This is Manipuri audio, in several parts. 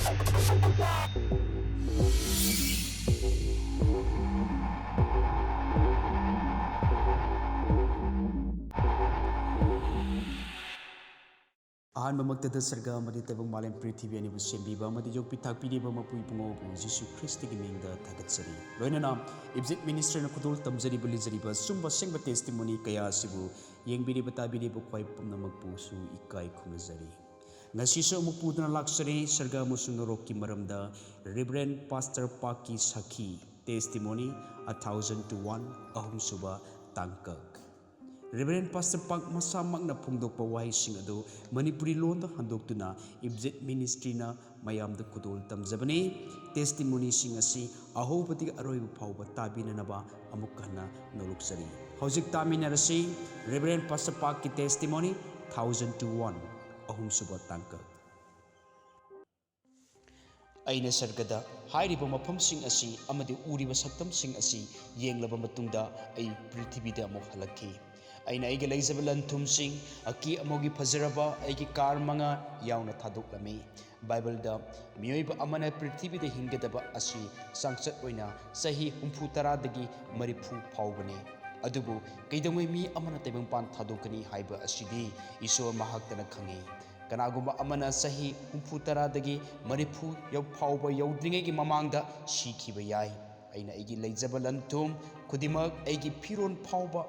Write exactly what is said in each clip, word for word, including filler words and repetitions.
ꯑꯍꯥꯟꯕꯃꯛꯇꯗ ꯁꯔꯒ ꯑꯃꯗꯤ ꯇꯥꯏꯕꯪ ꯃꯥꯂꯦꯝ ꯄ꯭ꯔꯤꯊꯤꯕꯤ ꯑꯅꯤꯕꯨ ꯁꯦꯝꯕꯤꯕ ꯑꯃꯗꯤ ꯌꯣꯛꯄꯤ ꯊꯥꯛꯄꯤꯔꯤꯕ ꯃꯄꯨ ꯏꯕꯨꯡꯉꯣꯕꯨ ꯖꯤꯁꯨ ꯈ꯭ꯔꯤꯁꯇꯒꯤ ꯃꯤꯡꯗ ꯊꯥꯒꯠꯆꯔꯤ꯫ ꯂꯣꯏꯅꯅ ꯏꯕꯖꯤꯠ ꯃꯤꯅꯤꯁꯇ꯭ꯔꯤꯅ ꯈꯨꯗꯣꯜ ꯇꯝꯖꯔꯤꯕ, ꯂꯤꯖꯔꯤꯕ ꯑꯆꯨꯝꯕ ꯑꯁꯦꯡꯕ ꯇꯦꯁꯇꯤꯃꯣꯅꯤ ꯀꯌꯥ ꯑꯁꯤꯕꯨ ꯌꯦꯡꯕꯤꯔꯤꯕ ꯇꯥꯕꯤꯔꯤꯕ ꯈ꯭ꯋꯥꯏ ꯄꯨꯝꯅꯃꯛꯄꯨꯁꯨ ꯏꯀꯥꯏ ꯈꯨꯝꯅꯖꯔꯤ꯫ ꯉꯁꯤꯁꯨ ꯑꯃꯨꯛ ꯄꯨꯗꯨꯅ ꯂꯥꯛꯆꯔꯤ ꯁꯔꯒ ꯑꯃꯁꯨꯡ ꯅꯔꯣꯛꯀꯤ ꯃꯔꯝꯗ ꯔꯦꯚꯔꯦꯟ ꯄꯥꯁꯇꯔ ꯄꯥꯛꯀꯤ ꯁꯥꯈꯤ, testimony, a thousand to one, ꯑꯍꯨꯝꯁꯨꯕ ꯇꯥꯡꯀꯛ꯫ ꯔꯦꯚꯔꯦꯟ ꯄꯥꯁꯇꯔ ꯄꯥꯛ ꯃꯁꯥꯃꯛꯅ ꯐꯣꯡꯗꯣꯛꯄ ꯋꯥꯍꯩꯁꯤꯡ ꯑꯗꯨ ꯃꯅꯤꯄꯨꯔꯤ ꯂꯣꯟꯗ ꯍꯟꯗꯣꯛꯇꯨꯅ ꯏꯕꯖꯤꯠ ꯃꯤꯅꯤꯁꯇ꯭ꯔꯤꯅ ꯃꯌꯥꯝꯗ ꯈꯨꯗꯣꯜ ꯇꯝꯖꯕꯅꯤ꯫ ꯇꯦꯁꯇꯤꯃꯣꯅꯤꯁꯤꯡ ꯑꯁꯤ ꯑꯍꯧꯕꯗꯒꯤ ꯑꯔꯣꯏꯕ ꯐꯥꯎꯕ ꯇꯥꯕꯤꯅꯅꯕ ꯑꯃꯨꯛ ꯍꯟꯅ ꯅꯣꯂꯨꯛꯆꯔꯤ꯫ ꯍꯧꯖꯤꯛ ꯇꯥꯃꯤꯟꯅꯔꯁꯤ ꯔꯦꯚꯔꯦꯟ pastor ꯄꯥꯛꯀꯤ testimony, thousand to one, ꯑꯍꯨꯝꯁꯨꯕ ꯇꯥꯡꯀꯛ꯫ ꯑꯩꯅ ꯁꯔꯒꯗ ꯍꯥꯏꯔꯤꯕ ꯃꯐꯝꯁꯤꯡ ꯑꯁꯤ ꯑꯃꯗꯤ ꯎꯔꯤꯕ ꯁꯛꯇꯝꯁꯤꯡ ꯑꯁꯤ ꯌꯦꯡꯂꯕ ꯃꯇꯨꯡꯗ ꯑꯩ ꯄ꯭ꯔꯤꯊꯤꯕꯤꯗ ꯑꯃꯨꯛ ꯍꯜꯂꯛꯈꯤ꯫ ꯑꯩꯅ ꯑꯩꯒꯤ ꯂꯩꯖꯕ ꯂꯟ-ꯊꯨꯝꯁꯤꯡ, ꯑꯀꯦ ꯑꯃꯧꯒꯤ ꯐꯖꯔꯕ ꯑꯩꯒꯤ ꯀꯥꯔ ꯃꯉꯥ ꯌꯥꯎꯅ ꯊꯥꯗꯣꯛꯂꯝꯃꯤ꯫ ꯕꯥꯏꯕꯜꯗ ꯃꯤꯑꯣꯏꯕ ꯑꯃꯅ ꯄ꯭ꯔꯤꯊꯤꯕꯤꯗ ꯍꯤꯡꯒꯗꯕ ꯑꯁꯤ ꯆꯥꯡꯆꯠ ꯑꯣꯏꯅ ꯆꯍꯤ ꯍꯨꯝꯐꯨ ꯇꯔꯥꯗꯒꯤ ꯃꯔꯤꯐꯨ ꯐꯥꯎꯕꯅꯤ꯫ ꯑꯗꯨꯕꯨ ꯀꯩꯗꯧꯉꯩ ꯃꯤ ꯑꯃꯅ ꯇꯥꯏꯕꯪꯄꯥꯟ ꯊꯥꯗꯣꯛꯀꯅꯤ ꯍꯥꯏꯕ ꯑꯁꯤꯗꯤ ꯏꯁꯣꯔ ꯃꯍꯥꯛꯇꯅ ꯈꯪꯏ꯫ ꯀꯅꯥꯒꯨꯝꯕ ꯑꯃꯅ ꯆꯍꯤ ꯍꯨꯝꯐꯨ ꯇꯔꯥꯗꯒꯤ ꯃꯔꯤꯐꯨ ꯌꯧ-, ꯐꯥꯎꯕ ꯌꯧꯗ꯭ꯔꯤꯉꯩꯒꯤ ꯃꯃꯥꯡꯗ ꯁꯤꯈꯤꯕ ꯌꯥꯏ꯫ ꯑꯩꯅ ꯑꯩꯒꯤ ꯂꯩꯖꯕ ꯂꯟ-ꯊꯨꯝ ꯈꯨꯗꯤꯡꯃꯛ, ꯑꯩꯒꯤ ꯐꯤꯔꯣꯜ ꯐꯥꯎꯕ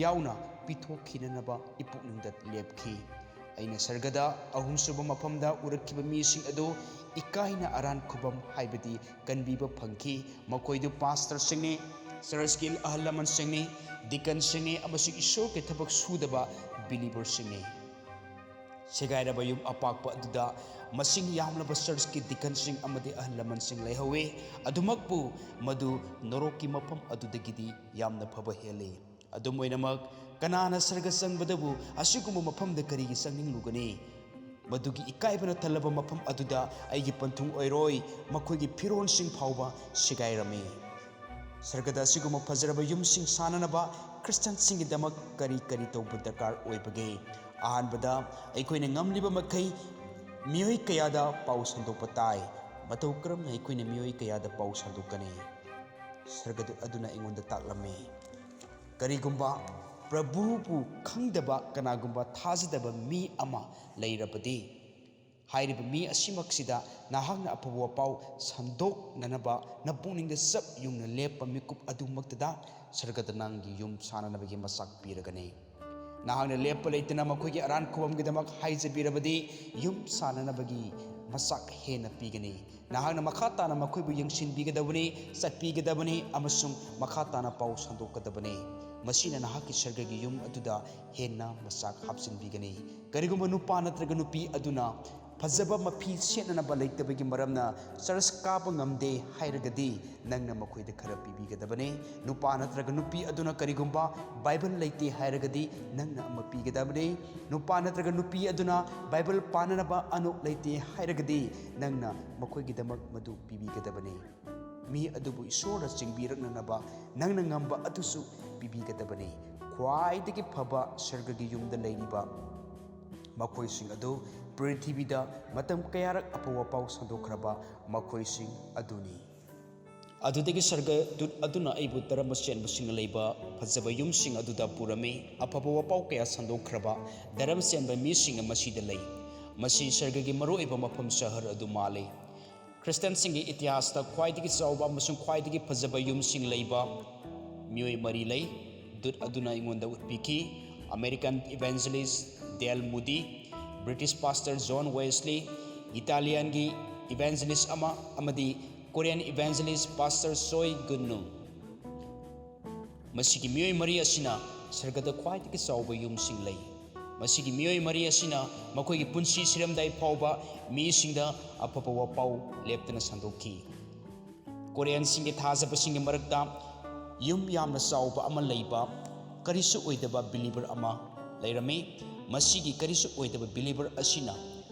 ꯌꯥꯎꯅ ꯄꯤꯊꯣꯛꯈꯤꯅꯅꯕ ꯏꯄꯨꯛꯅꯤꯡꯗ ꯂꯦꯞꯈꯤ꯫ ꯑꯩꯅ ꯁꯔꯒꯗ ꯑꯍꯨꯝꯁꯨꯕ ꯃꯐꯝꯗ ꯎꯔꯛꯈꯤꯕ ꯃꯤꯁꯤꯡ ꯑꯗꯨ ꯏꯀꯥꯏꯅ ꯑꯔꯥꯟ ꯈꯨꯕꯝ, ꯍꯥꯏꯕꯗꯤ ꯀꯟꯕꯤꯕ ꯐꯪꯈꯤ꯫ ꯃꯈꯣꯏꯗꯨ ꯄꯥꯁꯇꯔꯁꯤꯡꯅꯤ, ꯆꯔꯆꯀꯤ ꯑꯍꯜ ꯂꯃꯟꯁꯤꯡꯅꯤ, ꯗꯤꯀꯟꯁꯤꯡꯅꯤ ꯑꯃꯁꯨꯡ ꯏꯁꯣꯔꯒꯤ ꯊꯕꯛ ꯁꯨꯗꯕ ꯕꯤꯂꯤꯚꯔꯁꯤꯡꯅꯤ꯫ ꯁꯦꯒꯥꯏꯔꯕ ꯌꯨꯝ ꯑꯄꯥꯛꯄ ꯑꯗꯨꯗ ꯃꯁꯤꯡ ꯌꯥꯝꯂꯕ ꯆꯔꯆꯀꯤ ꯗꯤꯀꯟꯁꯤꯡ ꯑꯃꯗꯤ ꯑꯍꯜ ꯂꯃꯟꯁꯤꯡ ꯂꯩꯍꯧꯋꯤ꯫ ꯑꯗꯨꯃꯛꯄꯨ ꯃꯗꯨ ꯅꯣꯔꯣꯛꯀꯤ ꯃꯐꯝ ꯑꯗꯨꯗꯒꯤꯗꯤ ꯌꯥꯝꯅ ꯐꯕ ꯍꯦꯜꯂꯤ꯫ ꯑꯗꯨꯝ ꯑꯣꯏꯅꯃꯛ, ꯀꯅꯥꯅ ꯁꯔꯒ ꯆꯪꯕꯗꯕꯨ ꯑꯁꯤꯒꯨꯝꯕ ꯃꯐꯝꯗ ꯀꯔꯤꯒꯤ ꯆꯪꯅꯤꯡꯂꯨꯒꯅꯤ? ꯃꯗꯨꯒꯤ ꯏꯀꯥꯏꯕꯅ ꯊꯜꯂꯕ ꯃꯐꯝ ꯑꯗꯨꯗ ꯑꯩꯒꯤ ꯄꯟꯊꯨꯡ ꯑꯣꯏꯔꯣꯏ, ꯃꯈꯣꯏꯒꯤ ꯐꯤꯔꯣꯜꯁꯤꯡ ꯐꯥꯎꯕ ꯁꯦꯒꯥꯏꯔꯝꯃꯤ꯫ ꯁꯔꯒꯗ ꯑꯁꯤꯒꯨꯝꯕ ꯐꯖꯔꯕ ꯌꯨꯝꯁꯤꯡ ꯁꯥꯅꯅꯕ ꯈ꯭ꯔꯤꯁꯇꯤꯌꯥꯟꯁꯤꯡꯒꯤꯗꯃꯛ ꯀꯔꯤ ꯀꯔꯤ ꯇꯧꯕ ꯗꯔꯀꯥꯔ ꯑꯣꯏꯕꯒꯦ? ꯑꯍꯥꯟꯕꯗ, ꯑꯩꯈꯣꯏꯅ ꯉꯝꯂꯤꯕ ꯃꯈꯩ ꯃꯤꯑꯣꯏ ꯀꯌꯥꯗ ꯄꯥꯎ ꯁꯟꯗꯣꯛꯄ ꯇꯥꯏ꯫ ꯃꯇꯧ ꯀꯔꯝꯅ ꯑꯩꯈꯣꯏꯅ ꯃꯤꯑꯣꯏ ꯀꯌꯥꯗ ꯄꯥꯎ ꯁꯟꯗꯣꯛꯀꯅꯤ? ꯁꯔꯒꯗꯨꯠ ꯑꯗꯨꯅ ꯑꯩꯉꯣꯟꯗ ꯇꯥꯛꯂꯝꯃꯤ, ꯀꯔꯤꯒꯨꯝꯕ ꯄ꯭ꯔꯚꯨꯕꯨ ꯈꯪꯗꯕ ꯀꯅꯥꯒꯨꯝꯕ ꯊꯥꯖꯗꯕ ꯃꯤ ꯑꯃ ꯂꯩꯔꯕꯗꯤ, ꯍꯥꯏꯔꯤꯕ ꯃꯤ ꯑꯁꯤꯃꯛꯁꯤꯗ ꯅꯍꯥꯛꯅ ꯑꯐꯕ ꯋꯥꯄꯥꯎ ꯁꯟꯗꯣꯛꯅꯅꯕ ꯅꯄꯨꯛꯅꯤꯡꯗ ꯆꯞ ꯌꯨꯡꯅ ꯂꯦꯞꯄ ꯃꯤꯀꯨꯞ ꯑꯗꯨꯃꯛꯇꯗ ꯁꯔꯒꯗ ꯅꯪꯒꯤ ꯌꯨꯝ ꯁꯥꯅꯅꯕꯒꯤ ꯃꯆꯥꯛ ꯄꯤꯔꯒꯅꯤ꯫ ꯅꯍꯥꯛꯅ ꯂꯦꯞꯄ ꯂꯩꯇꯅ ꯃꯈꯣꯏꯒꯤ ꯑꯔꯥꯟ ꯈꯨꯕꯝꯒꯤꯗꯃꯛ ꯍꯥꯏꯖꯕꯤꯔꯕꯗꯤ, ꯌꯨꯝ ꯁꯥꯅꯅꯕꯒꯤ ꯃꯆꯥꯛ ꯍꯦꯟꯅ ꯄꯤꯒꯅꯤ꯫ ꯅꯍꯥꯛꯅ ꯃꯈꯥ ꯇꯥꯅ ꯃꯈꯣꯏꯕꯨ ꯌꯦꯡꯁꯤꯟꯕꯤꯒꯗꯕꯅꯤ, ꯆꯠꯄꯤꯒꯗꯕꯅꯤ ꯑꯃꯁꯨꯡ ꯃꯈꯥ ꯇꯥꯅ ꯄꯥꯎ ꯁꯟꯗꯣꯛꯀꯗꯕꯅꯤ꯫ ꯃꯁꯤꯅ ꯅꯍꯥꯛꯀꯤ ꯁꯔꯒꯒꯤ ꯌꯨꯝ ꯑꯗꯨꯗ ꯍꯦꯟꯅ ꯃꯆꯥꯛ ꯍꯥꯞꯆꯤꯟꯕꯤꯒꯅꯤ꯫ ꯀꯔꯤꯒꯨꯝꯕ ꯅꯨꯄꯥ ꯅꯠꯇ꯭ꯔꯒ ꯅꯨꯄꯤ ꯑꯗꯨꯅ ꯐꯖꯕ ꯃꯐꯤ ꯁꯦꯠꯅꯅꯕ ꯂꯩꯇꯕꯒꯤ ꯃꯔꯝꯅ ꯆꯔꯆ ꯀꯥꯕ ꯉꯝꯗꯦ ꯍꯥꯏꯔꯒꯗꯤ, ꯅꯪꯅ ꯃꯈꯣꯏꯗ ꯈꯔ ꯄꯤꯕꯤꯒꯗꯕꯅꯤ꯫ ꯅꯨꯄꯥ ꯅꯠꯇ꯭ꯔꯒ ꯅꯨꯄꯤ ꯑꯗꯨꯅ ꯀꯔꯤꯒꯨꯝꯕ ꯕꯥꯏꯕꯜ ꯂꯩꯇꯦ ꯍꯥꯏꯔꯒꯗꯤ, ꯅꯪꯅ ꯑꯃ ꯄꯤꯒꯗꯕꯅꯤ꯫ ꯅꯨꯄꯥ ꯅꯠꯇ꯭ꯔꯒ ꯅꯨꯄꯤ ꯑꯗꯨꯅ ꯕꯥꯏꯕꯜ ꯄꯥꯅꯅꯕ ꯑꯅꯣꯞ ꯂꯩꯇꯦ ꯍꯥꯏꯔꯒꯗꯤ, ꯅꯪꯅ ꯃꯈꯣꯏꯒꯤꯗꯃꯛ ꯃꯗꯨ ꯄꯤꯕꯤꯒꯗꯕꯅꯤ꯫ ꯃꯤ ꯑꯗꯨꯕꯨ ꯏꯁꯣꯔꯅ ꯆꯤꯡꯕꯤꯔꯛꯅꯅꯕ ꯅꯪꯅ ꯉꯝꯕ ꯑꯗꯨꯁꯨ ꯄꯤꯕꯤꯒꯗꯕꯅꯤ꯫ ꯈ꯭ꯋꯥꯏꯗꯒꯤ ꯐꯕ ꯁꯔꯒꯒꯤ ꯌꯨꯝꯗ ꯂꯩꯔꯤꯕ ꯃꯈꯣꯏꯁꯤꯡ ꯑꯗꯨ ꯄ꯭ꯔꯤꯊꯤꯕꯤꯗ ꯃꯇꯝ ꯀꯌꯥꯔꯛ ꯑꯐꯕ ꯄꯥꯎ ꯁꯟꯗꯣꯛꯈ꯭ꯔꯕ ꯃꯈꯣꯏꯁꯤꯡ ꯑꯗꯨꯅꯤ꯫ ꯑꯗꯨꯗꯒꯤ ꯁꯔꯒꯗꯨꯠ ꯑꯗꯨꯅ ꯑꯩꯕꯨ ꯙꯔꯃ ꯆꯦꯟꯕꯁꯤꯡꯅ ꯂꯩꯕ ꯐꯖꯕ ꯌꯨꯝꯁꯤꯡ ꯑꯗꯨꯗ ꯄꯨꯔꯝꯃꯤ꯫ ꯑꯐꯕ ꯋꯥꯄꯥꯎ ꯀꯌꯥ ꯁꯟꯗꯣꯛꯈ꯭ꯔꯕ ꯙꯔꯃ ꯆꯦꯟꯕ ꯃꯤꯁꯤꯡꯅ ꯃꯁꯤꯗ ꯂꯩ꯫ ꯃꯁꯤ ꯁꯔꯒꯒꯤ ꯃꯔꯨꯑꯣꯏꯕ ꯃꯐꯝ ꯁꯍꯔ ꯑꯗꯨ ꯃꯥꯜꯂꯤ꯫ ꯈ꯭ꯔꯤꯁꯇꯤꯌꯥꯟꯁꯤꯡꯒꯤ ꯏꯇꯤꯍꯥꯁꯇ ꯈ꯭ꯋꯥꯏꯗꯒꯤ ꯆꯥꯎꯕ ꯑꯃꯁꯨꯡ ꯈ꯭ꯋꯥꯏꯗꯒꯤ ꯐꯖꯕ ꯌꯨꯝꯁꯤꯡ ꯂꯩꯕ ꯃꯤꯑꯣꯏ ꯃꯔꯤ ꯂꯩ꯫ ꯗꯨꯠ ꯑꯗꯨꯅ ꯑꯩꯉꯣꯟꯗ ꯎꯠꯄꯤꯈꯤ꯫ American evangelist D L Moody, British pastor John Wesley, ꯏꯇꯥꯂꯤꯌꯥꯟꯒꯤ ꯏꯚꯦꯟꯖꯦꯂꯤꯁ ꯑꯃ, ꯑꯃꯗꯤ ꯀꯣꯔꯤꯌꯥꯟ ꯏꯚꯦꯟꯖꯦꯂꯤꯁ ꯄꯥꯁꯇꯔ ꯆꯣꯏ ꯒꯨꯟꯅꯨ꯫ ꯃꯁꯤꯒꯤ ꯃꯤꯑꯣꯏ ꯃꯔꯤ ꯑꯁꯤꯅ ꯁꯔꯒꯗ ꯈ꯭ꯋꯥꯏꯗꯒꯤ ꯆꯥꯎꯕ ꯌꯨꯝꯁꯤꯡ ꯂꯩ꯫ ꯃꯁꯤꯒꯤ ꯃꯤꯑꯣꯏ ꯃꯔꯤ ꯑꯁꯤꯅ ꯃꯈꯣꯏꯒꯤ ꯄꯨꯟꯁꯤ ꯁꯤꯔꯝꯗꯥꯏ ꯐꯥꯎꯕ ꯃꯤꯁꯤꯡꯗ ꯑꯐꯕ ꯋꯥꯄꯥꯎ ꯂꯦꯞꯇꯅ ꯁꯟꯗꯣꯛꯈꯤ꯫ ꯀꯣꯔꯤꯌꯟꯁꯤꯡꯒꯤ ꯊꯥꯖꯕꯁꯤꯡꯒꯤ ꯃꯔꯛꯇ ꯌꯨꯝ ꯌꯥꯝꯅ ꯆꯥꯎꯕ ꯑꯃ ꯂꯩꯕ ꯀꯔꯤꯁꯨ ꯑꯣꯏꯗꯕ ꯕꯤꯂꯤꯚꯔ ꯑꯃ ꯂꯩꯔꯝꯃꯤ꯫ ꯃꯁꯤꯒꯤ ꯀꯔꯤꯁꯨ ꯑꯣꯏꯗꯕ ꯕꯤꯂꯤꯚꯔ ꯑꯁꯤꯅ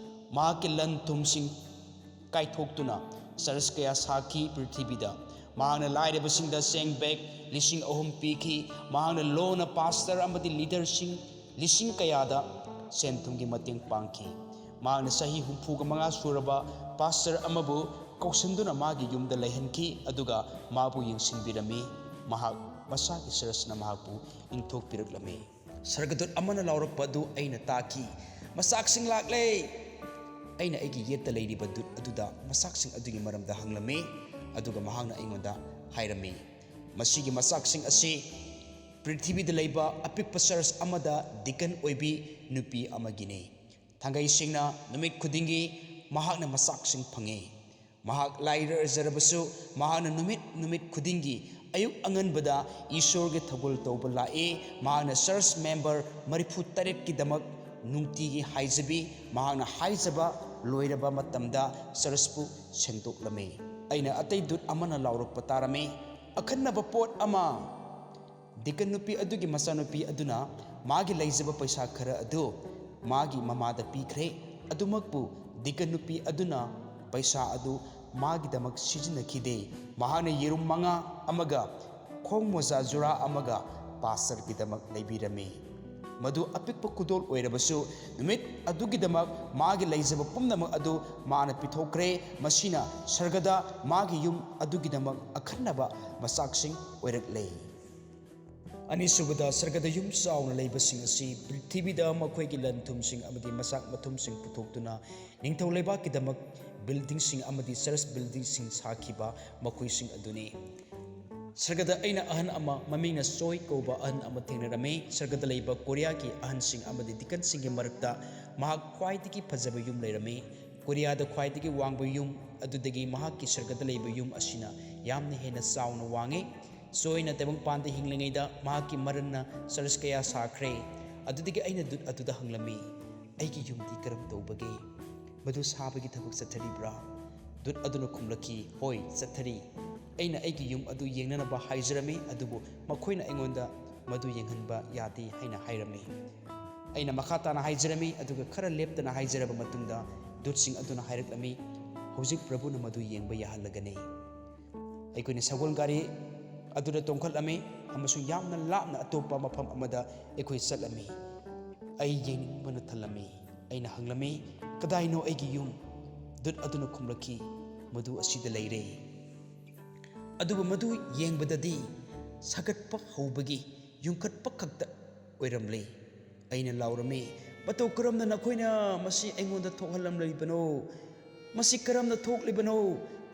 ꯃꯍꯥꯛꯀꯤ ꯂꯟ ꯊꯨꯝꯁꯤꯡ ꯀꯥꯏꯊꯣꯛꯇꯨꯅ ꯆꯔꯆ ꯀꯌꯥ ꯁꯥꯈꯤ ꯄ꯭ꯔꯤꯊꯤꯕꯤꯗ꯫ ꯃꯍꯥꯛꯅ ꯂꯥꯏꯔꯕꯁꯤꯡꯗ ꯆꯦꯡ ꯕꯦꯒ ꯂꯤꯁꯤꯡ ꯑꯍꯨꯝ ꯄꯤꯈꯤ꯫ ꯃꯍꯥꯛꯅ ꯂꯣꯟꯅ ꯄꯥꯁꯇꯔ ꯑꯃꯗꯤ ꯂꯤꯗꯔꯁꯤꯡ ꯂꯤꯁꯤꯡ ꯀꯌꯥꯗ ꯁꯦꯟ ꯊꯨꯝꯒꯤ ꯃꯇꯦꯡ ꯄꯥꯡꯈꯤ꯫ ꯃꯍꯥꯛꯅ ꯆꯍꯤ ꯍꯨꯝꯐꯨꯒ ꯃꯉꯥ ꯁꯨꯔꯕ ꯄꯥꯁꯇꯔ ꯑꯃꯕꯨ ꯀꯧꯁꯤꯟꯗꯨꯅ ꯃꯥꯒꯤ ꯌꯨꯝꯗ ꯂꯩꯍꯟꯈꯤ, ꯑꯗꯨꯒ ꯃꯥꯕꯨ ꯌꯦꯡꯁꯤꯟꯕꯤꯔꯝꯃꯤ꯫ ꯃꯍꯥꯛ ꯃꯁꯥꯒꯤ ꯆꯔꯆꯅ ꯃꯍꯥꯛꯄꯨ ꯏꯟꯊꯣꯛꯄꯤꯔꯛꯂꯝꯃꯤ꯫ ꯁꯔꯒꯗꯨꯠ ꯑꯃꯅ ꯂꯥꯎꯔꯛꯄ ꯑꯗꯨ ꯑꯩꯅ ꯇꯥꯈꯤ, "ꯃꯆꯥꯛꯁꯤꯡ ꯂꯥꯛꯂꯦ!" ꯑꯩꯅ ꯑꯩꯒꯤ ꯌꯦꯠꯇ ꯂꯩꯔꯤꯕ ꯗꯨꯠ ꯑꯗꯨꯗ ꯃꯆꯥꯛꯁꯤꯡ ꯑꯗꯨꯒꯤ ꯃꯔꯝꯗ ꯍꯪꯂꯝꯃꯤ, ꯑꯗꯨꯒ ꯃꯍꯥꯛꯅ ꯑꯩꯉꯣꯟꯗ ꯍꯥꯏꯔꯝꯃꯤ, "ꯃꯁꯤꯒꯤ ꯃꯆꯥꯛꯁꯤꯡ ꯑꯁꯤ ꯄ꯭ꯔꯤꯊꯤꯕꯤꯗ ꯂꯩꯕ ꯑꯄꯤꯛꯄ ꯆꯔꯆ ꯑꯃꯗ ꯗꯤꯀꯟ ꯑꯣꯏꯕꯤ ꯅꯨꯄꯤ ꯑꯃꯒꯤꯅꯤ꯫ ꯊꯥꯡꯒꯩ ꯁꯦꯡꯅ ꯅꯨꯃꯤꯠ ꯈꯨꯗꯤꯡꯒꯤ ꯃꯍꯥꯛꯅ ꯃꯆꯥꯛꯁꯤꯡ ꯐꯪꯉꯤ꯫ ꯃꯍꯥꯛ ꯂꯥꯏꯔꯖꯔꯕꯁꯨ, ꯃꯍꯥꯛꯅ ꯅꯨꯃꯤꯠ ꯅꯨꯃꯤꯠ ꯈꯨꯗꯤꯡꯒꯤ ꯑꯌꯨꯛ ꯑꯉꯟꯕꯗ ꯏꯁꯣꯔꯒꯤ ꯊꯧꯒꯜ ꯇꯧꯕ ꯂꯥꯛꯏ꯫ ꯃꯍꯥꯛꯅ ꯆꯔꯆ ꯃꯦꯝꯕꯔ ꯃꯔꯤꯐꯨ ꯇꯔꯦꯠꯀꯤꯗꯃꯛ ꯅꯨꯡꯇꯤꯒꯤ ꯍꯥꯏꯖꯕꯤ꯫ ꯃꯍꯥꯛꯅ ꯍꯥꯏꯖꯕ ꯂꯣꯏꯔꯕ ꯃꯇꯝꯗ ꯆꯔꯆꯄꯨ ꯁꯦꯡꯗꯣꯛꯂꯝꯃꯤ꯫" ꯑꯩꯅ ꯑꯇꯩ ꯗꯨꯠ ꯑꯃꯅ ꯂꯥꯎꯔꯛꯄ ꯇꯥꯔꯝꯃꯤ, "ꯑꯈꯟꯅꯕ ꯄꯣꯠ ꯑꯃ! ꯗꯤꯀꯟ ꯅꯨꯄꯤ ꯑꯗꯨꯒꯤ ꯃꯆꯥꯅꯨꯄꯤ ꯑꯗꯨꯅ ꯃꯥꯒꯤ ꯂꯩꯖꯕ ꯄꯩꯁꯥ ꯈꯔ ꯑꯗꯨ ꯃꯥꯒꯤ ꯃꯃꯥꯗ ꯄꯤꯈ꯭ꯔꯦ꯫ ꯑꯗꯨꯃꯛꯄꯨ ꯗꯤꯀꯟ ꯅꯨꯄꯤ ꯑꯗꯨꯅ ꯄꯩꯁꯥ ꯑꯗꯨ ꯃꯥꯒꯤꯗꯃꯛ ꯁꯤꯖꯤꯟꯅꯈꯤꯗꯦ꯫ ꯃꯍꯥꯛꯅ ꯌꯦꯔꯨꯝ ꯃꯉꯥ ꯑꯃꯒ ꯈꯣꯡ ꯃꯣꯖꯥ ꯖꯨꯔꯥ ꯑꯃꯒ ꯄꯥꯁꯇꯔꯒꯤꯗꯃꯛ ꯂꯩꯕꯤꯔꯝꯃꯤ꯫ ꯃꯗꯨ ꯑꯄꯤꯛꯄ ꯈꯨꯗꯣꯜ ꯑꯣꯏꯔꯕꯁꯨ, ꯅꯨꯃꯤꯠ ꯑꯗꯨꯒꯤꯗꯃꯛ ꯃꯥꯒꯤ ꯂꯩꯖꯕ ꯄꯨꯝꯅꯃꯛ ꯑꯗꯨ ꯃꯥꯅ ꯄꯤꯊꯣꯛꯈ꯭ꯔꯦ꯫ ꯃꯁꯤꯅ ꯁꯔꯒꯗ ꯃꯥꯒꯤ ꯌꯨꯝ ꯑꯗꯨꯒꯤꯗꯃꯛ ꯑꯈꯟꯅꯕ ꯃꯆꯥꯛꯁꯤꯡ ꯑꯣꯏꯔꯛꯂꯦ꯫" ꯑꯅꯤꯁꯨꯕꯗ, ꯁꯔꯒꯗ ꯌꯨꯝ ꯆꯥꯎꯅ ꯂꯩꯕꯁꯤꯡ ꯑꯁꯤ ꯄ꯭ꯔꯤꯊꯤꯕꯤꯗ ꯃꯈꯣꯏꯒꯤ ꯂꯟ ꯊꯨꯝꯁꯤꯡ ꯑꯃꯗꯤ ꯃꯆꯥꯛ ꯃꯊꯨꯝꯁꯤꯡ ꯄꯨꯊꯣꯛꯇꯨꯅ ꯅꯤꯡꯊꯧ ꯂꯩꯕꯥꯛꯀꯤꯗꯃꯛ ꯕꯤꯜꯗꯤꯡꯁꯤꯡ ꯑꯃꯗꯤ ꯆꯔꯆ ꯕꯤꯜꯗꯤꯡꯁꯤꯡ ꯁꯥꯈꯤꯕ ꯃꯈꯣꯏꯁꯤꯡ ꯑꯗꯨꯅꯤ꯫ ꯁꯔꯒꯗ ꯑꯩꯅ ꯑꯍꯟ ꯑꯃ, ꯃꯃꯤꯡꯅ ꯆꯣꯏ ꯀꯧꯕ ꯑꯍꯟ ꯑꯃ ꯊꯦꯡꯅꯔꯝꯃꯤ꯫ ꯁꯔꯒꯗ ꯂꯩꯕ ꯀꯣꯔꯤꯌꯥꯒꯤ ꯑꯍꯟꯁꯤꯡ ꯑꯃꯗꯤ ꯗꯤꯀꯟꯁꯤꯡꯒꯤ ꯃꯔꯛꯇ ꯃꯍꯥꯛ ꯈ꯭ꯋꯥꯏꯗꯒꯤ ꯐꯖꯕ ꯌꯨꯝ ꯂꯩꯔꯝꯃꯤ꯫ ꯀꯣꯔꯤꯌꯥꯗ ꯈ꯭ꯋꯥꯏꯗꯒꯤ ꯋꯥꯡꯕ ꯌꯨꯝ ꯑꯗꯨꯗꯒꯤ ꯃꯍꯥꯛꯀꯤ ꯁꯔꯒꯗ ꯂꯩꯕ ꯌꯨꯝ ꯑꯁꯤꯅ ꯌꯥꯝꯅ ꯍꯦꯟꯅ ꯆꯥꯎꯅ ꯋꯥꯡꯉꯤ꯫ ꯆꯣꯏꯅ ꯇꯥꯏꯕꯪꯄꯥꯟꯗ ꯍꯤꯡꯂꯤꯉꯩꯗ ꯃꯍꯥꯛꯀꯤ ꯃꯔꯟꯅ ꯆꯔꯆ ꯀꯌꯥ ꯁꯥꯈ꯭ꯔꯦ꯫ ꯑꯗꯨꯗꯒꯤ ꯑꯩꯅ ꯗꯨꯠ ꯑꯗꯨꯗ ꯍꯪꯂꯝꯃꯤ, "ꯑꯩꯒꯤ ꯌꯨꯝꯗꯤ ꯀꯔꯝ ꯇꯧꯕꯒꯦ? ꯃꯗꯨ ꯁꯥꯕꯒꯤ ꯊꯕꯛ ꯆꯠꯊꯔꯤꯕ꯭ꯔꯥ?" ꯗꯨꯠ ꯑꯗꯨꯅ ꯈꯨꯝꯂꯛꯈꯤ, "ꯍꯣꯏ, ꯆꯠꯊꯔꯤ꯫ ꯑꯩꯅ ꯑꯩꯒꯤ ꯌꯨꯝ ꯑꯗꯨ ꯌꯦꯡꯅꯅꯕ ꯍꯥꯏꯖꯔꯝꯃꯤ, ꯑꯗꯨꯕꯨ ꯃꯈꯣꯏꯅ ꯑꯩꯉꯣꯟꯗ ꯃꯗꯨ ꯌꯦꯡꯍꯟꯕ ꯌꯥꯗꯦ ꯍꯥꯏꯅ ꯍꯥꯏꯔꯝꯃꯤ꯫" ꯑꯩꯅ ꯃꯈꯥ ꯇꯥꯅ ꯍꯥꯏꯖꯔꯝꯃꯤ, ꯑꯗꯨꯒ ꯈꯔ ꯂꯦꯞꯇꯅ ꯍꯥꯏꯖꯔꯕ ꯃꯇꯨꯡꯗ ꯗꯨꯠꯁꯤꯡ ꯑꯗꯨꯅ ꯍꯥꯏꯔꯛꯂꯝꯃꯤ, "ꯍꯧꯖꯤꯛ ꯄ꯭ꯔꯚꯨꯅ ꯃꯗꯨ ꯌꯦꯡꯕ ꯌꯥꯍꯜꯂꯒꯅꯤ꯫" ꯑꯩꯈꯣꯏꯅ ꯁꯒꯣꯜ ꯒꯥꯔꯤ ꯑꯗꯨꯗ ꯇꯣꯡꯈꯠꯂꯝꯃꯤ ꯑꯃꯁꯨꯡ ꯌꯥꯝꯅ ꯂꯥꯞꯅ ꯑꯇꯣꯞꯄ ꯃꯐꯝ ꯑꯃꯗ ꯑꯩꯈꯣꯏ ꯆꯠꯂꯝꯃꯤ꯫ ꯑꯩ ꯌꯦꯡꯅꯤꯡꯕꯅ ꯊꯜꯂꯝꯃꯤ꯫ ꯑꯩꯅ ꯍꯪꯂꯝꯃꯤ, "ꯀꯗꯥꯏꯅꯣ ꯑꯩꯒꯤ ꯌꯨꯝ?" ꯗꯨꯠ ꯑꯗꯨꯅ ꯈꯨꯝꯂꯛꯈꯤ, "ꯃꯗꯨ ꯑꯁꯤꯗ ꯂꯩꯔꯦ꯫" ꯑꯗꯨꯕꯨ ꯃꯗꯨ ꯌꯦꯡꯕꯗꯗꯤ ꯁꯥꯒꯠꯄ ꯍꯧꯕꯒꯤ ꯌꯨꯡꯈꯠꯄ ꯈꯛꯇ ꯑꯣꯏꯔꯝꯂꯦ꯫ ꯑꯩꯅ ꯂꯥꯎꯔꯝꯃꯤ, "ꯃꯇꯧ ꯀꯔꯝꯅ ꯅꯈꯣꯏꯅ ꯃꯁꯤ ꯑꯩꯉꯣꯟꯗ ꯊꯣꯛꯍꯜꯂꯝꯂꯤꯕꯅꯣ? ꯃꯁꯤ ꯀꯔꯝꯅ ꯊꯣꯛꯂꯤꯕꯅꯣ?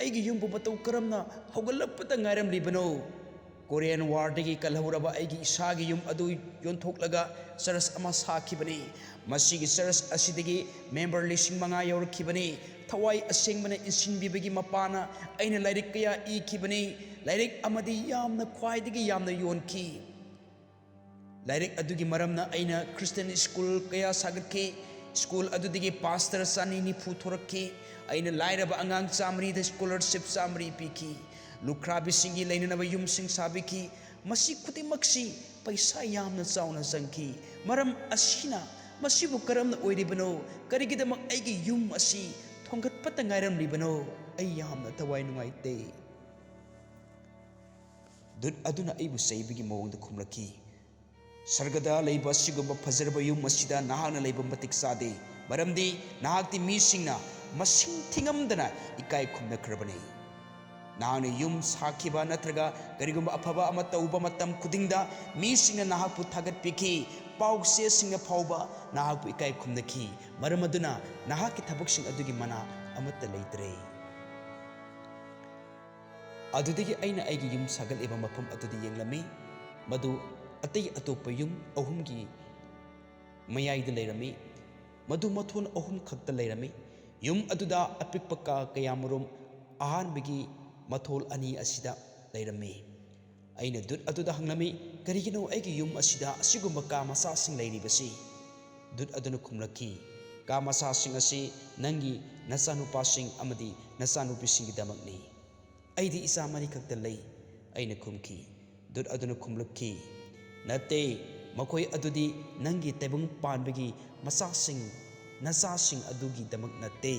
ꯑꯩꯒꯤ ꯌꯨꯝꯕꯨ ꯃꯇꯧ ꯀꯔꯝꯅ ꯍꯧꯒꯠꯂꯛꯄꯇ ꯉꯥꯏꯔꯝꯂꯤꯕꯅꯣ?" ꯀꯣꯔꯤꯌꯟ ꯋꯥꯔꯗꯒꯤ ꯀꯜꯍꯧꯔꯕ ꯑꯩꯒꯤ ꯏꯁꯥꯒꯤ ꯌꯨꯝ ꯑꯗꯨ ꯌꯣꯟꯊꯣꯛꯂꯒ ꯆꯔꯆ ꯑꯃ ꯁꯥꯈꯤꯕꯅꯤ꯫ ꯃꯁꯤꯒꯤ ꯆꯔꯆ ꯑꯁꯤꯗꯒꯤ ꯃꯦꯝꯕꯔ ꯂꯤꯁꯤꯡ ꯃꯉꯥ ꯌꯧꯔꯛꯈꯤꯕꯅꯤ꯫ ꯊꯋꯥꯏ ꯑꯁꯦꯡꯕꯅ ꯏꯟꯁꯤꯟꯕꯤꯕꯒꯤ ꯃꯄꯥꯅ ꯑꯩꯅ ꯂꯥꯏꯔꯤꯛ ꯀꯌꯥ ꯏꯈꯤꯕꯅꯤ꯫ ꯂꯥꯏꯔꯤꯛ ꯑꯃꯗꯤ ꯌꯥꯝꯅ, ꯈ꯭ꯋꯥꯏꯗꯒꯤ ꯌꯥꯝꯅ ꯌꯣꯟꯈꯤ꯫ ꯂꯥꯏꯔꯤꯛ ꯑꯗꯨꯒꯤ ꯃꯔꯝꯅ ꯑꯩꯅ ꯈ꯭ꯔꯤꯁꯇꯤꯌꯟ ꯁ꯭ꯀꯨꯜ ꯀꯌꯥ ꯁꯥꯒꯠꯈꯤ꯫ ꯁ꯭ꯀꯨꯜ ꯑꯗꯨꯗꯒꯤ ꯄꯥꯁꯇꯔ ꯆꯅꯤ ꯅꯤꯐꯨ ꯊꯣꯔꯛꯈꯤ꯫ ꯑꯩꯅ ꯂꯥꯏꯔꯕ ꯑꯉꯥꯡ ꯆꯥꯃꯔꯤꯗ ꯁ꯭ꯀꯣꯂꯔꯁꯤꯞ ꯆꯥꯃꯔꯤ ꯄꯤꯈꯤ꯫ ꯂꯨꯈ꯭ꯔꯥꯕꯤꯁꯤꯡꯒꯤ ꯂꯩꯅꯅꯕ ꯌꯨꯝꯁꯤꯡ ꯁꯥꯕꯤꯈꯤ꯫ ꯃꯁꯤ ꯈꯨꯗꯤꯡꯃꯛꯁꯤ ꯄꯩꯁꯥ ꯌꯥꯝꯅ ꯆꯥꯎꯅ ꯆꯪꯈꯤ꯫ ꯃꯔꯝ ꯑꯁꯤꯅ ꯃꯁꯤꯕꯨ ꯀꯔꯝꯅ ꯑꯣꯏꯔꯤꯕꯅꯣ? ꯀꯔꯤꯒꯤꯗꯃꯛ ꯑꯩꯒꯤ ꯌꯨꯝ ꯑꯁꯤ ꯊꯣꯡꯒꯠꯄꯇ ꯉꯥꯏꯔꯝꯂꯤꯕꯅꯣ? ꯑꯩ ꯌꯥꯝꯅ ꯊꯋꯥꯏ ꯅꯨꯡꯉꯥꯏꯇꯦ꯫ ꯗꯨꯠ ꯑꯗꯨꯅ ꯑꯩꯕꯨ ꯆꯩꯕꯒꯤ ꯃꯑꯣꯡꯗ ꯈꯨꯝꯂꯛꯈꯤ, "ꯁꯔꯒꯗ ꯂꯩꯕ ꯑꯁꯤꯒꯨꯝꯕ ꯐꯖꯔꯕ ꯌꯨꯝ ꯑꯁꯤꯗ ꯅꯍꯥꯛꯅ ꯂꯩꯕ ꯃꯇꯤꯛ ꯆꯥꯗꯦ, ꯃꯔꯝꯗꯤ ꯅꯍꯥꯛꯇꯤ ꯃꯤꯁꯤꯡꯅ ꯃꯁꯤꯡ ꯊꯤꯉꯝꯗꯅ ꯏꯀꯥꯏ ꯈꯨꯝꯅꯈ꯭ꯔꯕꯅꯤ꯫ ꯅꯍꯥꯛꯅ ꯌꯨꯝ ꯁꯥꯈꯤꯕ ꯅꯠꯇ꯭ꯔꯒ ꯀꯔꯤꯒꯨꯝꯕ ꯑꯐꯕ ꯑꯃ ꯇꯧꯕ ꯃꯇꯝ ꯈꯨꯗꯤꯡꯗ ꯃꯤꯁꯤꯡꯅ ꯅꯍꯥꯛꯄꯨ ꯊꯥꯒꯠꯄꯤꯈꯤ, ꯄꯥꯎ ꯆꯦꯁꯤꯡꯅ ꯐꯥꯎꯕ ꯅꯍꯥꯛꯄꯨ ꯏꯀꯥꯏ ꯈꯨꯝꯅꯈꯤ꯫ ꯃꯔꯝ ꯑꯗꯨꯅ ꯅꯍꯥꯛꯀꯤ ꯊꯕꯛꯁꯤꯡ ꯑꯗꯨꯒꯤ ꯃꯅꯥ ꯑꯃꯠꯇ ꯂꯩꯇ꯭ꯔꯦ꯫" ꯑꯗꯨꯗꯒꯤ ꯑꯩꯅ ꯑꯩꯒꯤ ꯌꯨꯝ ꯁꯥꯒꯠꯂꯤꯕ ꯃꯐꯝ ꯑꯗꯨꯗ ꯌꯦꯡꯂꯝꯃꯤ꯫ ꯃꯗꯨ ꯑꯇꯩ ꯑꯇꯣꯞꯄ ꯌꯨꯝ ꯑꯍꯨꯝꯒꯤ ꯃꯌꯥꯏꯗ ꯂꯩꯔꯝꯃꯤ꯫ ꯃꯗꯨ ꯃꯊꯣꯟ ꯑꯍꯨꯝ ꯈꯛꯇ ꯂꯩꯔꯝꯃꯤ꯫ ꯌꯨꯝ ꯑꯗꯨꯗ ꯑꯄꯤꯛꯄ ꯀꯥ ꯀꯌꯥꯃꯔꯨꯝ ꯑꯍꯥꯟꯕꯒꯤ ꯃꯊꯣꯜ ꯑꯅꯤ ꯑꯁꯤꯗ ꯂꯩꯔꯝꯃꯤ꯫ ꯑꯩꯅ ꯗꯨꯠ ꯑꯗꯨꯗ ꯍꯪꯂꯝꯃꯤ, "ꯀꯔꯤꯒꯤꯅꯣ ꯑꯩꯒꯤ ꯌꯨꯝ ꯑꯁꯤꯗ ꯑꯁꯤꯒꯨꯝꯕ ꯀꯥ ꯃꯆꯥꯁꯤꯡ ꯂꯩꯔꯤꯕꯁꯤ?" ꯗꯨꯠ ꯑꯗꯨꯅ ꯈꯨꯝꯂꯛꯈꯤ, "ꯀꯥ ꯃꯆꯥꯁꯤꯡ ꯑꯁꯤ ꯅꯪꯒꯤ ꯅꯆꯥꯅꯨꯄꯥꯁꯤꯡ ꯑꯃꯗꯤ ꯅꯆꯥꯅꯨꯄꯤꯁꯤꯡꯒꯤꯗꯃꯛꯅꯤ꯫ ꯑꯩꯗꯤ ꯏꯆꯥ ꯃꯔꯤꯈꯛꯇ ꯂꯩ," ꯑꯩꯅ ꯈꯨꯝꯈꯤ꯫ ꯗꯨꯠ ꯑꯗꯨꯅ ꯈꯨꯝꯂꯛꯈꯤ, "ꯅꯠꯇꯦ, ꯃꯈꯣꯏ ꯑꯗꯨꯗꯤ ꯅꯪꯒꯤ ꯇꯥꯏꯕꯪ ꯄꯥꯟꯕꯒꯤ ꯃꯆꯥꯁꯤꯡ, ꯅꯆꯥꯁꯤꯡ ꯑꯗꯨꯒꯤꯗꯃꯛ ꯅꯠꯇꯦ꯫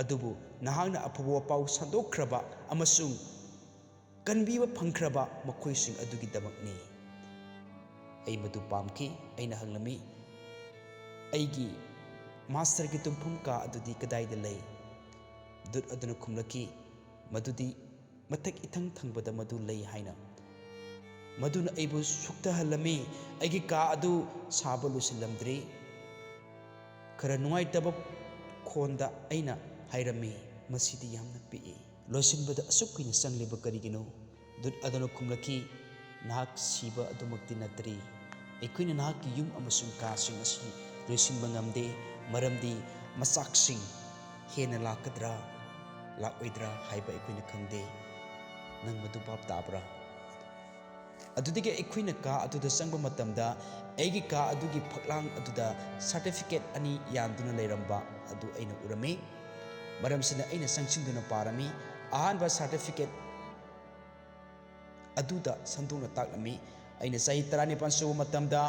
ꯑꯗꯨꯕꯨ ꯅꯍꯥꯛꯅ ꯑꯐꯕ ꯄꯥꯎ ꯁꯟꯗꯣꯛꯈ꯭ꯔꯕ ꯑꯃꯁꯨꯡ ꯀꯟꯕꯤꯕ ꯐꯪꯈ꯭ꯔꯕ ꯃꯈꯣꯏꯁꯤꯡ ꯑꯗꯨꯒꯤꯗꯃꯛꯅꯤ꯫" ꯑꯩ ꯃꯗꯨ ꯄꯥꯝꯈꯤ꯫ ꯑꯩꯅ ꯍꯪꯂꯝꯃꯤ, "ꯑꯩꯒꯤ ꯃꯥꯁꯇꯔꯒꯤ ꯇꯨꯝꯐꯝ ꯀꯥ ꯑꯗꯨꯗꯤ ꯀꯗꯥꯏꯗ ꯂꯩ?" ꯗꯨꯠ ꯑꯗꯨꯅ ꯈꯨꯝꯂꯛꯈꯤ, "ꯃꯗꯨꯗꯤ ꯃꯊꯛ ꯏꯊꯪ ꯊꯪꯕꯗ ꯃꯗꯨ ꯂꯩ" ꯍꯥꯏꯅ꯫ ꯃꯗꯨꯅ ꯑꯩꯕꯨ ꯁꯨꯛꯊꯍꯜꯂꯝꯃꯤ꯫ ꯑꯩꯒꯤ ꯀꯥ ꯑꯗꯨ ꯁꯥꯕ ꯂꯣꯏꯁꯤꯜꯂꯝꯗ꯭ꯔꯤ꯫ ꯈꯔ ꯅꯨꯡꯉꯥꯏꯇꯕ ꯈꯣꯟꯗ ꯑꯩꯅ ꯍꯥꯏꯔꯝꯃꯤ, "ꯃꯁꯤꯗꯤ ꯌꯥꯝꯅ ꯄꯤꯛꯏ꯫ ꯂꯣꯏꯁꯤꯟꯕꯗ ꯑꯁꯨꯛ ꯀꯨꯏꯅ ꯆꯪꯂꯤꯕ ꯀꯔꯤꯒꯤꯅꯣ?" ꯗꯨꯠ ꯑꯗꯨꯅ ꯈꯨꯝꯂꯛꯈꯤ, "ꯅꯍꯥꯛ ꯁꯤꯕ ꯑꯗꯨꯃꯛꯇꯤ ꯅꯠꯇ꯭ꯔꯤ꯫ ꯑꯩꯈꯣꯏꯅ ꯅꯍꯥꯛꯀꯤ ꯌꯨꯝ ꯑꯃꯁꯨꯡ ꯀꯥꯁꯤꯡ ꯑꯁꯤ ꯂꯣꯏꯁꯤꯟꯕ ꯉꯝꯗꯦ, ꯃꯔꯝꯗꯤ ꯃꯆꯥꯛꯁꯤꯡ ꯍꯦꯟꯅ ꯂꯥꯛꯀꯗ꯭ꯔꯥ, ꯂꯥꯛꯑꯣꯏꯗ꯭ꯔꯥ ꯍꯥꯏꯕ ꯑꯩꯈꯣꯏꯅ ꯈꯪꯗꯦ꯫ ꯅꯪ ꯃꯗꯨ ꯚꯥꯞ ꯇꯥꯕ꯭ꯔꯥ?" ꯑꯗꯨꯗꯒꯤ ꯑꯩꯈꯣꯏꯅ ꯀꯥ ꯑꯗꯨꯗ ꯆꯪꯕ ꯃꯇꯝꯗ, ꯑꯩꯒꯤ ꯀꯥ ꯑꯗꯨꯒꯤ ꯐꯛꯂꯥꯡ ꯑꯗꯨꯗ ꯁꯥꯔꯇꯤꯐꯤꯀꯦꯠ ꯑꯅꯤ ꯌꯥꯟꯗꯨꯅ ꯂꯩꯔꯝꯕ ꯑꯗꯨ ꯑꯩꯅ ꯎꯔꯝꯃꯤ꯫ ꯃꯔꯝꯁꯤꯅ ꯑꯩꯅ ꯆꯪꯁꯤꯟꯗꯨꯅ ꯄꯥꯔꯝꯃꯤ꯫ ꯑꯍꯥꯟꯕ ꯁꯥꯔꯇꯤꯐꯤꯀꯦꯠ ꯑꯗꯨꯗ ꯁꯟꯗꯣꯛꯅ ꯇꯥꯛꯂꯝꯃꯤ꯫ ꯑꯩꯅ ꯆꯍꯤ ꯇꯔꯥꯅꯤꯄꯥꯟ ꯁꯨꯕ ꯃꯇꯝꯗ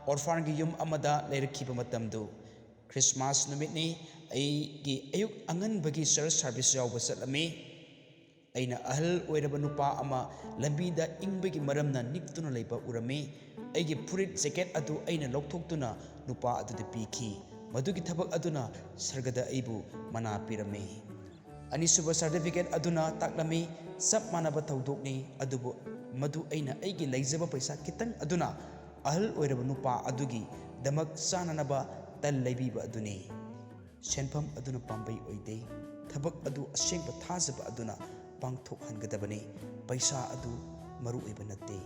ꯑꯣꯔꯐꯥꯟꯒꯤ ꯌꯨꯝ ꯑꯃꯗ ꯂꯩꯔꯛꯈꯤꯕ ꯃꯇꯝꯗꯨ꯫ ꯈ꯭ꯔꯤꯁꯃꯥꯁ ꯅꯨꯃꯤꯠꯅꯤ꯫ ꯑꯩꯒꯤ ꯑꯌꯨꯛ ꯑꯉꯟꯕꯒꯤ ꯆꯔꯆ ꯁꯥꯔꯚꯤꯁ ꯌꯥꯎꯕ ꯆꯠꯂꯝꯃꯤ꯫ ꯑꯩꯅ ꯑꯍꯜ ꯑꯣꯏꯔꯕ ꯅꯨꯄꯥ ꯑꯃ ꯂꯝꯕꯤꯗ ꯏꯪꯕꯒꯤ ꯃꯔꯝꯅ ꯅꯤꯛꯇꯨꯅ ꯂꯩꯕ ꯎꯔꯝꯃꯤ꯫ ꯑꯩꯒꯤ ꯐꯨꯔꯤꯠ ꯖꯦꯀꯦꯠ ꯑꯗꯨ ꯑꯩꯅ ꯂꯧꯊꯣꯛꯇꯨꯅ ꯅꯨꯄꯥ ꯑꯗꯨꯗ ꯄꯤꯈꯤ꯫ ꯃꯗꯨꯒꯤ ꯊꯕꯛ ꯑꯗꯨꯅ ꯁꯔꯒꯗ ꯑꯩꯕꯨ ꯃꯅꯥ ꯄꯤꯔꯝꯃꯤ꯫ ꯑꯅꯤꯁꯨꯕ ꯁꯥꯔꯇꯤꯐꯤꯀꯦꯠ ꯑꯗꯨꯅ ꯇꯥꯛꯂꯝꯃꯤ, ꯆꯞ ꯃꯥꯟꯅꯕ ꯊꯧꯗꯣꯛꯅꯤ, ꯑꯗꯨꯕꯨ ꯃꯗꯨ ꯑꯩꯅ ꯑꯩꯒꯤ ꯂꯩꯖꯕ ꯄꯩꯁꯥ ꯈꯤꯇꯪ ꯑꯗꯨꯅ ꯑꯍꯜ ꯑꯣꯏꯔꯕ ꯅꯨꯄꯥ ꯑꯗꯨꯒꯤꯗꯃꯛ ꯆꯥꯅꯅꯕ ꯇꯜ ꯂꯩꯕꯤꯕ ꯑꯗꯨꯅꯤ꯫ ꯁꯦꯟꯐꯝ ꯑꯗꯨꯅ ꯄꯥꯝꯕꯩ ꯑꯣꯏꯗꯦ꯫ ꯊꯕꯛ ꯑꯗꯨ ꯑꯁꯦꯡꯕ ꯊꯥꯖꯕ ꯑꯗꯨꯅ ꯄꯥꯡꯊꯣꯛꯍꯟꯒꯗꯕꯅꯤ꯫ ꯄꯩꯁꯥ ꯑꯗꯨ ꯃꯔꯨ ꯑꯣꯏꯕ ꯅꯠꯇꯦ꯫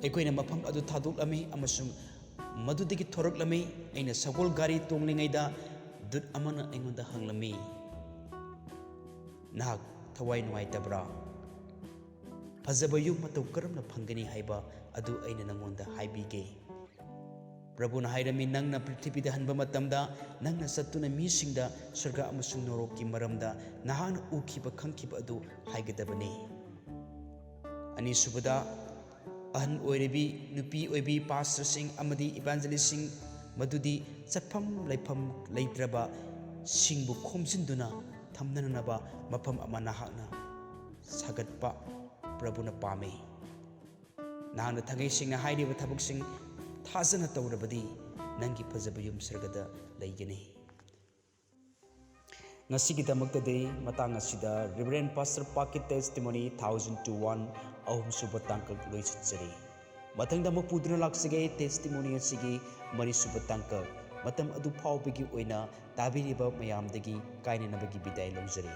ꯑꯩꯈꯣꯏꯅ ꯃꯐꯝ ꯑꯗꯨ ꯊꯥꯗꯣꯛꯂꯝꯃꯤ ꯑꯃꯁꯨꯡ ꯃꯗꯨꯗꯒꯤ ꯊꯣꯔꯛꯂꯝꯃꯤ꯫ ꯑꯩꯅ ꯁꯒꯣꯜ ꯒꯥꯔꯤ ꯇꯣꯡꯂꯤꯉꯩꯗ ꯗꯨꯠ ꯑꯃꯅ ꯑꯩꯉꯣꯟꯗ ꯍꯪꯂꯝꯃꯤ, "ꯅꯍꯥꯛ ꯊꯋꯥꯏ ꯅꯨꯡꯉꯥꯏꯇꯕ꯭ꯔꯥ? ꯐꯖꯕ ꯌꯨꯝ ꯃꯇꯧ ꯀꯔꯝꯅ ꯐꯪꯒꯅꯤ ꯍꯥꯏꯕ ꯑꯗꯨ ꯑꯩꯅ ꯅꯉꯣꯟꯗ ꯍꯥꯏꯕꯤꯒꯦ꯫" ꯄ꯭ꯔꯚꯨꯅ ꯍꯥꯏꯔꯝꯃꯤ, "ꯅꯪꯅ ꯄ꯭ꯔꯤꯊꯤꯕꯤꯗ ꯍꯟꯕ ꯃꯇꯝꯗ, ꯅꯪꯅ ꯆꯠꯇꯨꯅ ꯃꯤꯁꯤꯡꯗ ꯁ꯭ꯋꯔꯒ ꯑꯃꯁꯨꯡ ꯅꯣꯔꯣꯛꯀꯤ ꯃꯔꯝꯗ ꯅꯍꯥꯛꯅ ꯎꯈꯤꯕ ꯈꯪꯈꯤꯕ ꯑꯗꯨ ꯍꯥꯏꯒꯗꯕꯅꯤ꯫" ꯑꯅꯤꯁꯨꯕꯗ, ꯑꯍꯟ ꯑꯣꯏꯔꯕꯤ, ꯅꯨꯄꯤ ꯑꯣꯏꯕꯤ ꯄꯥꯁꯇꯔꯁꯤꯡ ꯑꯃꯗꯤ ꯏꯚꯥꯟꯖꯦꯂꯤꯁꯁꯤꯡ, ꯃꯗꯨꯗꯤ ꯆꯠꯐꯝ ꯂꯩꯐꯝ ꯂꯩꯇ꯭ꯔꯕ ꯁꯤꯡꯕꯨ ꯈꯣꯝꯖꯤꯟꯗꯨꯅ ꯊꯝꯅꯅꯕ ꯃꯐꯝ ꯑꯃ ꯅꯍꯥꯛꯅ ꯁꯥꯒꯠꯄ ꯄ꯭ꯔꯚꯨꯅ ꯄꯥꯝꯃꯤ꯫ ꯅꯍꯥꯛꯅ ꯊꯥꯡꯒꯩ ꯁꯦꯡꯅ ꯍꯥꯏꯔꯤꯕ ꯊꯕꯛꯁꯤꯡ ꯊꯥꯖꯅ ꯇꯧꯔꯕꯗꯤ ꯅꯪꯒꯤ ꯐꯖꯕ ꯌꯨꯝ ꯁꯔꯒꯗ ꯂꯩꯒꯅꯤ꯫ ꯉꯁꯤꯒꯤꯗꯃꯛꯇꯗꯤ ꯃꯇꯥꯡ ꯑꯁꯤꯗ Reverend Pastor Paki's Testimony thousand to one ꯑꯍꯨꯝꯁꯨꯕ ꯇꯥꯡꯀꯛ ꯂꯣꯏꯁꯤꯟꯖꯔꯤ꯫ ꯃꯊꯪꯗ ꯑꯃꯨꯛ ꯄꯨꯗꯨꯅ ꯂꯥꯛꯆꯒꯦ testimony ꯑꯁꯤꯒꯤ ꯃꯔꯤꯁꯨꯕ ꯇꯥꯡꯀꯛ꯫ ꯃꯇꯝ ꯑꯗꯨ ꯐꯥꯎꯕꯒꯤ ꯑꯣꯏꯅ ꯇꯥꯕꯤꯔꯤꯕ ꯃꯌꯥꯝꯗꯒꯤ ꯀꯥꯏꯅꯅꯕꯒꯤ ꯕꯤꯗꯥꯏ ꯂꯧꯖꯔꯤ꯫